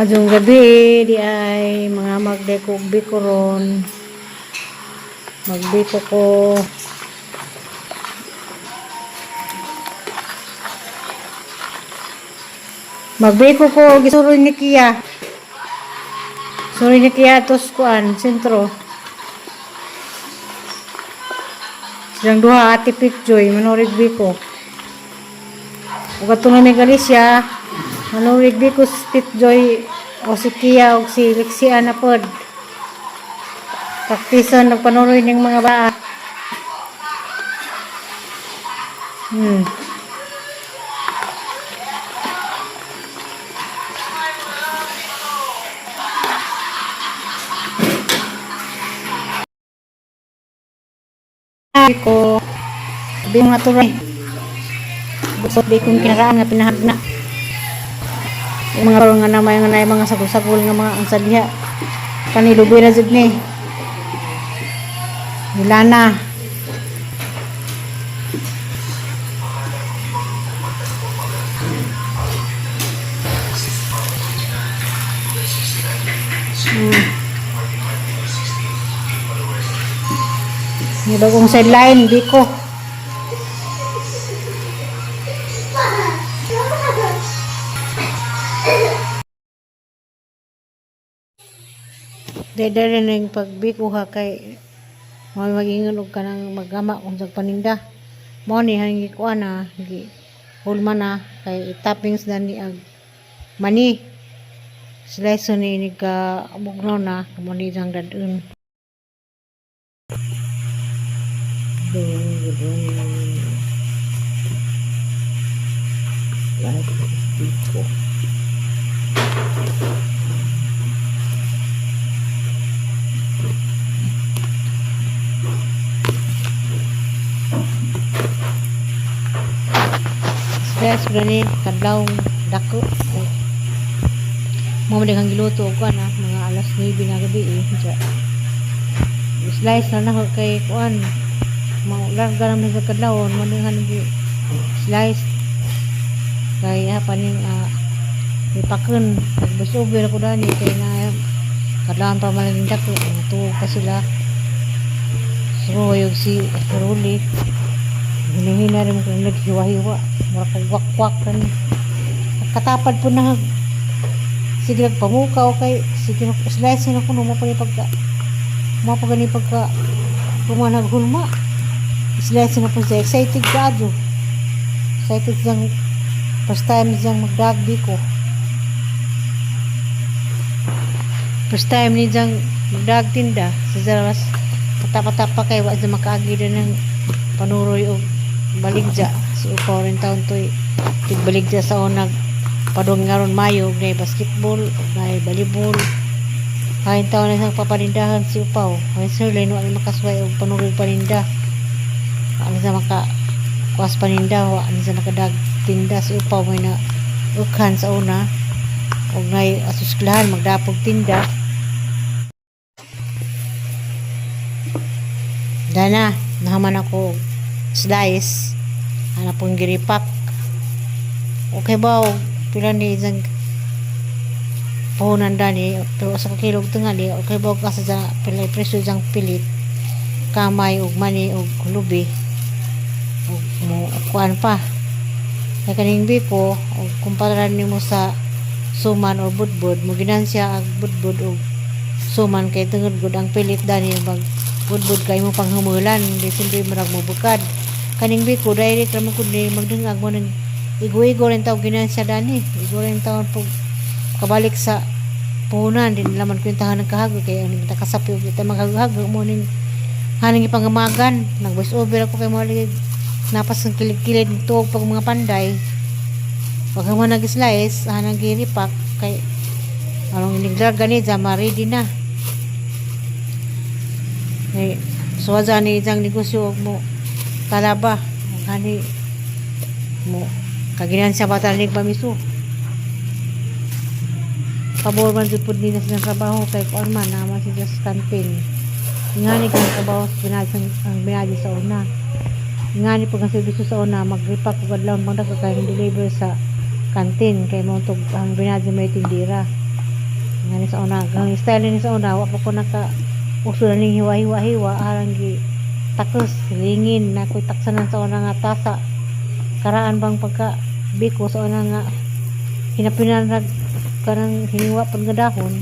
Maayong gabi, di ay mga magdekog biko ron. Magbiko ko. Magbiko ko gisuroy ni Kia. Suroy ni Kia tos kuan sentro. Silang duha ati Joy manorig biko. Ug ato nga may Galicia, manorig biko si Joy o si Kia o si Lexia na pod. Praktison nagpanuroy ng mga baa. Ko bi mga turay. Busot di kong kinaraan nga pinahagna. Yung mga karon nga namay nga naay mga sagol-sagol nga mga unsa diha. Kani lubi ra jud ni. Milana. May bagong sideline, Biko. Dede rin yung pagbiko ha kay mga mag-ingon og kanang maggama kung sa paninda. Mo ni hangi kuan na gi hulma na kay toppings na ni ag mani. Slice ni ni ka bugnaw na mo ni jang dadun. Like biko. Slice gani kadlaw dako. Mo man kang giluto og kuan mga alas 9 na gabi eh. Diya. Slice na nako kay kuan. Maularga naman sa kadlawon mo ni gi slice kay ha paning ipakon nagbusober ako dani kay na kadlawon pa man lang dako tuog pa sila. Suroy og si Ruli hinahina rin mo kung naghiwa-hiwa mura kag wakwak kan katapad po na sige nagpamukaw kay sige slice na kuno mo pa ni pagka mo pa gani pagka kumanag hulma slice na po siya. Excited ka adyo, excited siyang first time siyang magdag biko, first time ni siyang magdag tinda sa Zaras. Patapa-tapa kay wa siya makaagi din ng panuroy og baligja si upaw rin taon to'y tigbaligja sa unag padung ngaron Mayo og naay basketball og naay volleyball. Kain taon na siyang papanindahan si upaw ay sir line wa ni makasway og panuroy paninda, wa ni siya maka kuas paninda, wa ni siya nakadag tinda si upaw. May na ukhan sa una og naay asusklahan magdapog tinda. Dana, nahaman ako og slice. Ana pong giripak. Okay ba og pila ni isang puhunan dani pero sa kilo tingali okay ba og asa sa pila presyo jang pilit kamay og mani og lubi og mo kuan pa kay kaning biko og kumpara nimo sa suman or budbud mo ginansya ang budbud og suman kay tungod gud ang pilit dani mag budbud kay mo panghumulan di siyempre murag mo bukad. Kaning biko direct ra man gud ni magdungag mo ng igo-igo rin tawag ginansya dani, igo rin tawag pag kabalik sa puhunan din laman kwentahan ng kahago kay ang ta kasapi og ita maghagag mo ning haning ipangamagan. Nag voice over ako kay mo lagi napas ang kilid-kilid tuog pag mga panday pag mo nag slice hanang giripak kay anong iniglar gani dya ma-ready na kay suwaza ni isang negosyo og mo talaba hani mo kaginansya ba ni pamiso pabor man jud pud nila silang trabaho kay kuan man naman sila sa kantin. Ngani kang trabaho sa binadi ang binadi sa una, ngani pag ang serbisyo sa una magripak og adlaw magdaka kay deliver sa kantin kay mo tog ang binadi may tindira. Ngani sa una, ang style ni sa una, wa pa ko naka uso na ning hiwa-hiwa-hiwa, arang gi takos lingin na ko'y taksanan sa una nga tasa. Karaan bang pagka biko sa una nga hinapinan rag kanang hiniwa pud nga dahon.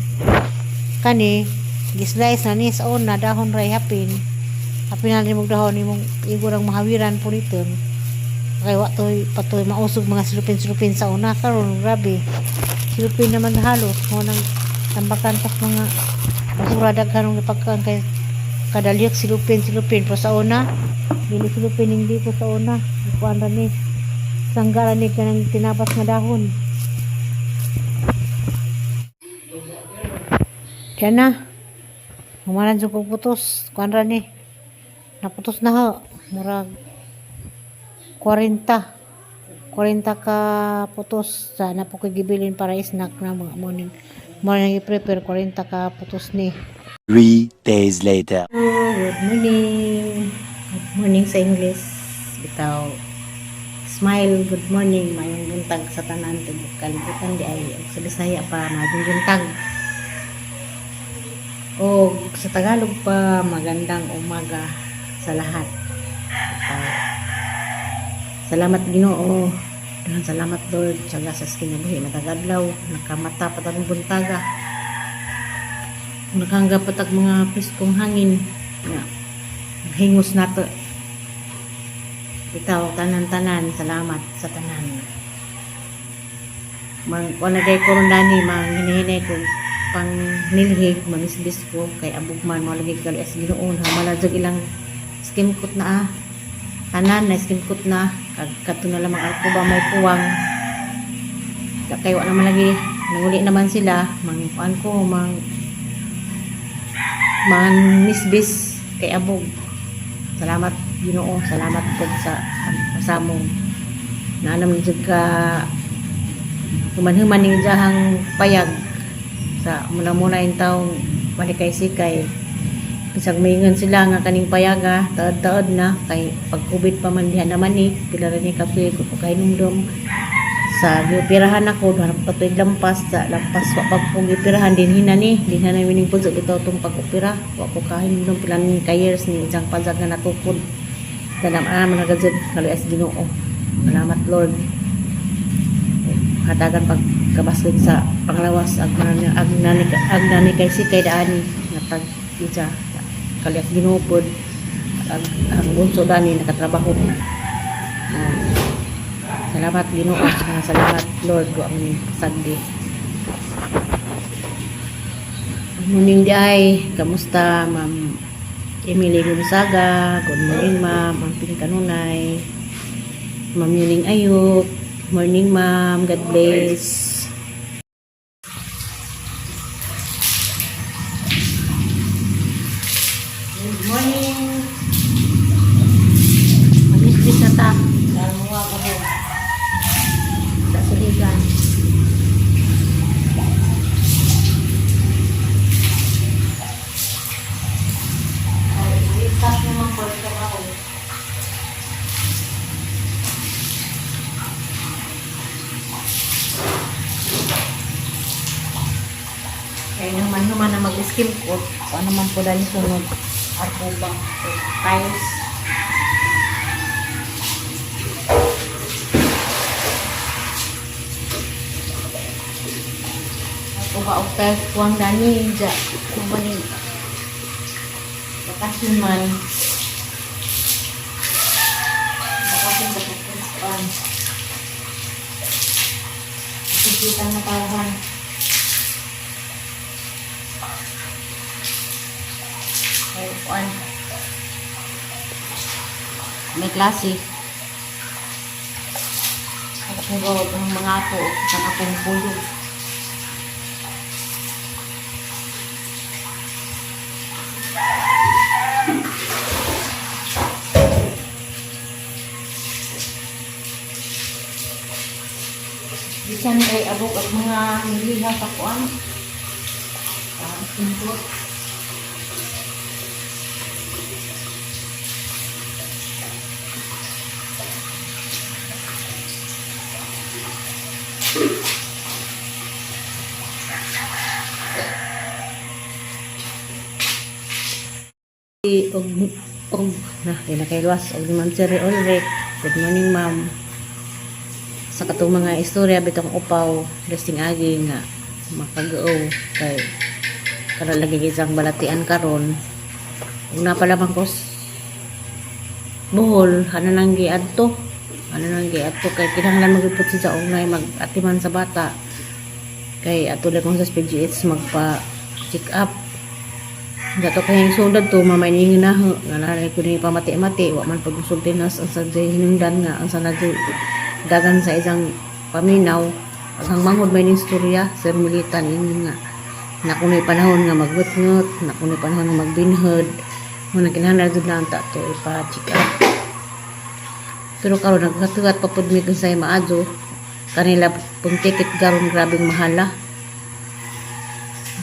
Kani gi-slice na ni sa una dahon ray hapin. Hapin na nimong dahon imong igo rang mahawiran puniton. Kay wa toy patoy mausog mga silupin-silupin sa una karon, grabe. Silupin naman halos mo nang tambakan pas mga basura, daghan og gipagkaan kay kadaliyok silupin silupin, pero sa una dili silupin, hindi ko sa una kuan ra ni, sangga ra ni kanang tinabas nga dahon. Kaya na humanan jud kog putos, kuan ra ni, naputos na ho, murag 40 40 ka putos sa na po ko'y gibilin para snack na mga morning morning i-prepare, 40 ka putos ni. 3 days later. Good morning. Good morning sa English. Bitaw. Smile, good morning. Mayong buntag sa tanan tibok kalibutan di ay. Og sa Bisaya pa, maayong buntag. O sa Tagalog pa, magandang umaga sa lahat. Bitaw. Salamat Ginoo. Daghang salamat, Lord, sa sa kinabuhi nakagadlaw, nakamata pa tag buntaga. Nakahanggap pa tag mga preskong hangin nga hingos nato. Bitaw, tanan-tanan, salamat sa tanan. Mang wala kay koron dani, mang hinihinay ko pang nilhig, mamisbis ko kay abog man mo lagi kali as Ginoo hamala jud ilang skim coat na ah. Tanan na skim coat na kag kadto na lamang ako ba may puwang. Kay wa naman lagi nanguli naman sila, mang kuan ko, mang man misbis kay abog. Salamat Ginoo, salamat pud sa pasamong. Naanam jud ka human-human ning jahang payag sa muna-muna yung taong malikay-sikay. Bisag maingon sila nga kaning payaga, taod-taod na kay pag COVID pa man diha naman ni pila ra ni ka tuig ko kahinumdom sa gioperahan ako, duha na pa tuig lampas sa lampas wa pa ko gioperahan, dinhi na ni, dinhi na mining pud sa bitaw tong pag-opera, wa ko kahinumdom pila ni ka years ni isang pazag nga natukod. Tanam man nagajud kaluy-as Ginoo. Salamat, Lord, hatagan pag kabaskog sa panglawas ag ag nani ag nani kay sikay daani nga tag isa kaluy-as Ginoo pod ag ang bunso dani nakatrabaho. Ah, salamat Ginoo, salamat Lord, wa mi sagdi. Morning di ay, kamusta, Ma'am Emily Gonzaga? Good morning, ma'am. Amping kanunay. Ma'am Yuning Ayuk. Morning, ma'am. God bless. Good morning. Mamisbis na ta. Dahil mo ako sa suligan. Ay, stop naman po ito ako. Kaya naman naman na mag-skim coat. Kung ano man po dahil sunod. Arko ba? Tiles. Arko ba og tiles kuwang dani? Ja. Kung ba ni bakasyon man. Bakasyon ba kuan? Nakikita na tawhan. Ay, kuan. May klase. Ako ang mga apo, ang akong pulog. Bisan kay abog at mga niliha sa kuan. Ah, input. Og og na kinakaiwas og ni Ma'am Cherry Ulrich. Good morning, ma'am. Sa katong mga istorya bitong upaw lasing agi nga makagoo kay karon lagi isang balatian karon. Ug na pala man ko Bohol, ano nang giadto? Ano nang giadto kay kinahanglan magipot siya og nay mag-atiman sa bata. Kay ato lang kong sa PGH magpa check up. Dato kay yung sundad to mamay ni na nga naray ko ni pamati-mati wa man pagkonsulti nas ang sa hinungdan nga ang sa dagan sa isang paminaw ang manghod may ning istorya sir militan ingon nga na kuno'y panahon nga magngot-ngot, na kuno'y panahon nga magbinhod, mo na kinahanglan jud na ang tato ipa-check up. Pero karon nagkatugat pa pud mi kung sa'y maadyo kanila pung ticket garon grabeng mahala.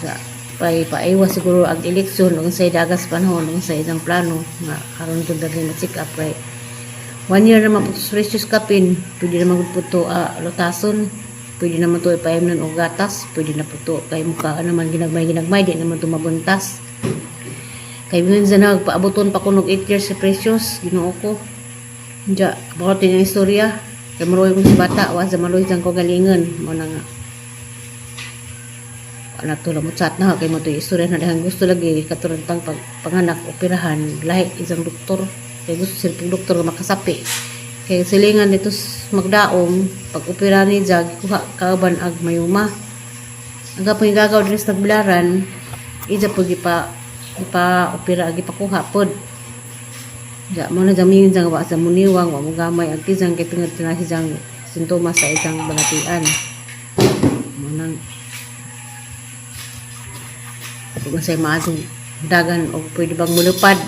Sa pay paiwas siguro ang eleksyon ug say dagas panahon ug sa isang plano nga karon jud dali ma-check up kay 1 year naman po to precious kapin, pwede naman po to lutason, pwede naman to ipaimnon og gatas, pwede na po to kay mukha naman ginagmay ginagmay di naman to mabuntas. Kay minsan nagpaaboton pa kunog 8 years si Precious, Ginoo ko. Diya, about yung istorya. Kay maroy kong sa bata, wa sa maroy ko galingon. Mo na nga. Wala to lang mo chat na kay mo to istorya na dahil gusto lagi katurantang pag panganak operahan lahi isang doktor. Kay gusto sila pag doktor nga makasapi. Kay silingan dito magdaong pag opera ni Jag kuha kauban ag mayuma. Ang gapon gagaw diri sa tagbilaran ija pud gipa gipa opera gipakuha pod. Ja, mo na jamin jang wa sa muniwang wa mo gamay ang kizang kay tungod na siyang sintomas sa isang balatian. Mo nang kung say maadong dagan og pwede bang mulupad.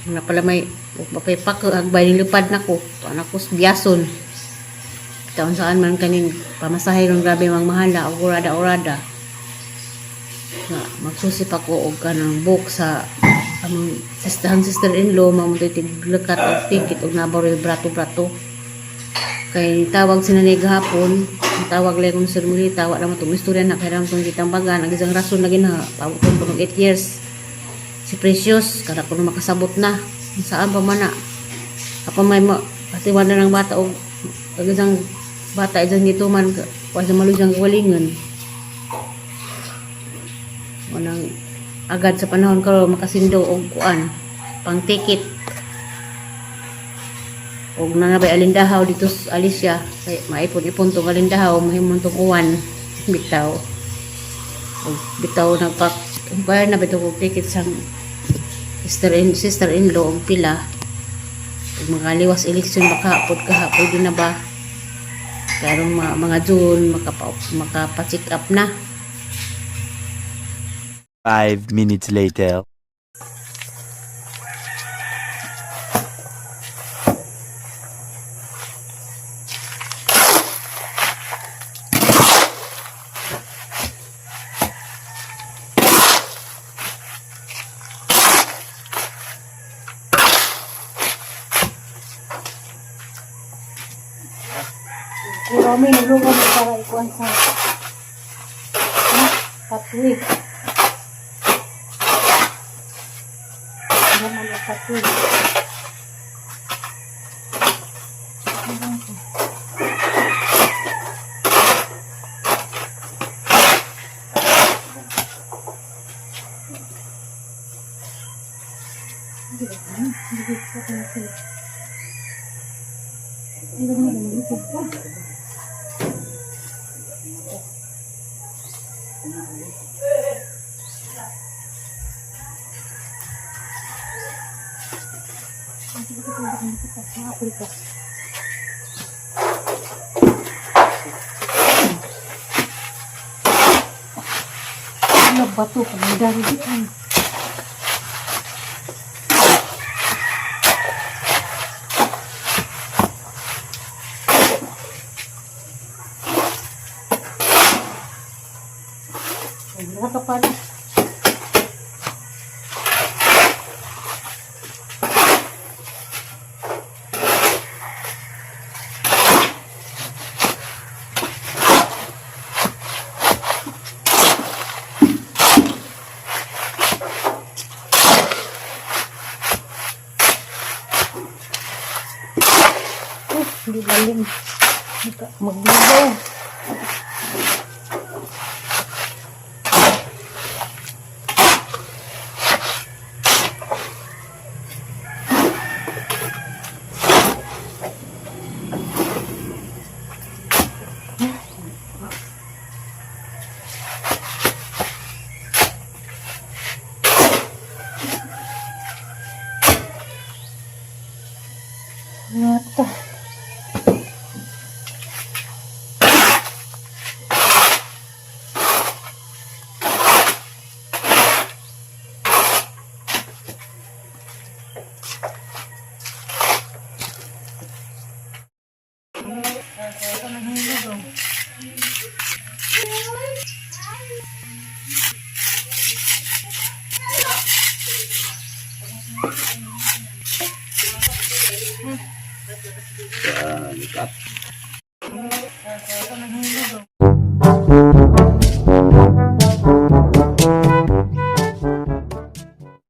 Kung na pala may og mapay pako agbay ning lupad nako. To anak ko biyason. Taon saan man kaning pamasahe ron grabe mang mahala og urada urada. Nga magsusi pa ko og kanang book sa among sister ang sister-in-law mao mo tiglakat og ticket og nabaroy brato-brato. Kay tawag sila ni gahapon, tawag lang kong Sir Mulita, wala mo itong istorya na kailangan itong gitambagan. Ang isang rason lagi na, pabuton ko ng 8 years. Si Precious, kada ko na makasabot na. Saan pa man na? Apa may ma, pati wala ng bata o ang isang bata isang dito man, wala sa malujang kawalingan. Walang agad sa panahon ko makasindo og kuan pang ticket og nangabay alindahaw dito sa Alicia kay maipon-ipon tong alindahaw mahimong tong uwan bitaw og bitaw nagpak bayar na bitaw og ticket sa sister in law og pila og makaliwas eleksyon baka pod kaha pwede na ba karong mga June makapa-check up na. 5 minutes later. Kurami nulungan mo para ikuan sa patwi. Ano man ang patwi? Ano bato ka dari dito? Wala ka pala. Hindi lalim. Maglugaw. Nata. Sa likat.